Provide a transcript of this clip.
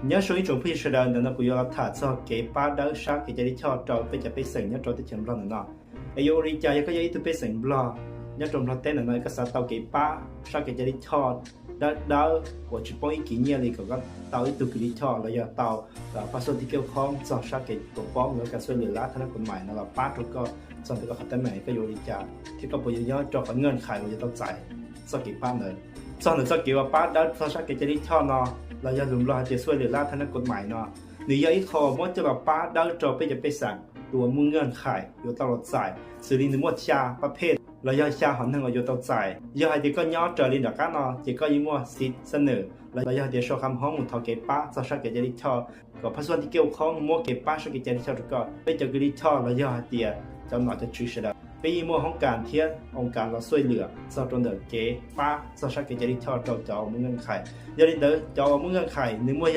Nyob zoo ib tsoom phooj ywg sawv daws, ntawm no kuv yuav los tham txog kev pab dawb sab kev cai lij choj rau peb cov pej xeem nyob rau teb chaws Nplog ntawm no. Es yuav ua li cas yog koj yog ib tug pej xeem Nplog nyob rau Nplog teb ntawm no koj xav tau kev pab sab kev cai lij choj dawb dawb uas tsis poob ib kis nyiaj li kom koj tau ib tug kws lij choj los yog tau pab xuaj tij kev khoob txog sab kev tuam pob uas kas xuaj lwm lab thab nab kuv mais no los pab rau koj txog ntawm koj qhov teeb meem, koj yuav ua li cas thiab koj puas yuav nyob rau qhov nkeeg khais uas yuav tau txais txoj kev pab ntawd? Txog ntawm txoj kev uas pab dawb txog sab kev cai lij choj no los yog lus Nplog hais tias xuaj lwm lab thab nab kuv mais no, nws yog ib qho muab coj los pab dawb rau peb cov pej xeem tus uas muaj nkeeg khais yuav tau los txais, xws li nws muaj xya pab phej los yog xya hom neeg uas yuav tau txais. Yog hais tias koj nyob raws li nram qab no ces koj yeej muaj xib xab nws los yog hais tias sau kham hoob mus thov kev pab txog sab kev cai lij choj kom pab xuaj tij kev khoob muab kev pab sab kev cai lij choj rau koj. Peb cov kws lij choj los yog hais tias cov nom cov tswv sawv daws peb yeej muaj hoob kas thiab oo kas los xuaj lwm txog rau ntawm kev pab txog sab kev cai lij choj rau cov uas muaj nkeeg khais. Yog li ntawd cov uas muaj nkeeg khais nws muaj